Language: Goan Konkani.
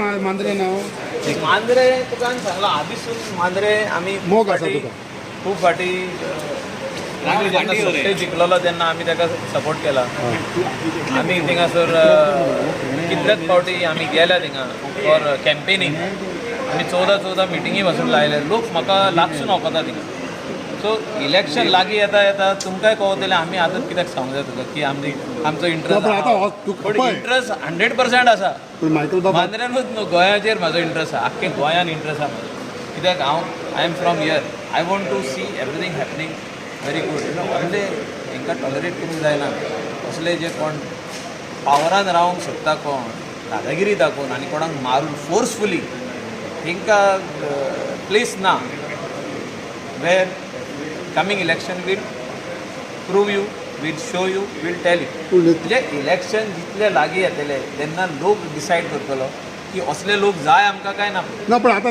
मांद्रे नाव. मांद्रे तुका हांवें सांगलां आदीसून, मांद्रे आमी खूब मोग आसा फावटी तुका. खूब फावटी, आमी जेन्ना सत्ते जिखलेलो तेन्ना आमी ताका सपोर्ट केला. आमी थिंगासर कितलेच फावटी आमी गेल्या थिंगा फॉर कॅम्पेनींग. आमी 14 14 मिटिंगी पासून लायले. लोक म्हाका लागसून वखता थिंगा. सो इलेक्शन लागीं येता येता तुमकांय कळतलें. आमी आतां कित्याक सांगूंक जाय तुका की आमची आमचो ना, पण आतां हो इंट्रस्ट? तुका पण पळय. इंट्रस्ट 100% आसा. पूण मायकल बाबा मांद्र्यानूच न्हू, गोंयाचेर म्हाजो इंट्रस्ट आसा, आख्खे गोंयान इंट्रस्ट आसा म्हाजो. कित्याक हांव, I am from here, I want to see everything happening very good. असले हांकां टॉलरेट करूंक जायना. असले जे कोण पावरान रावंक सोदता, कोण दादागिरी दाखोवन आनी कोणाक मारून फोर्सफुली, तांकां प्लेस ना. Where coming election will prove you, will show you, will tell you. पूण म्हणजे इलेक्शन जितले लागीं येतले तेन्ना लोक डिसायड करतलो की असले लोक जाय आमकां काय ना. ना, पण आतां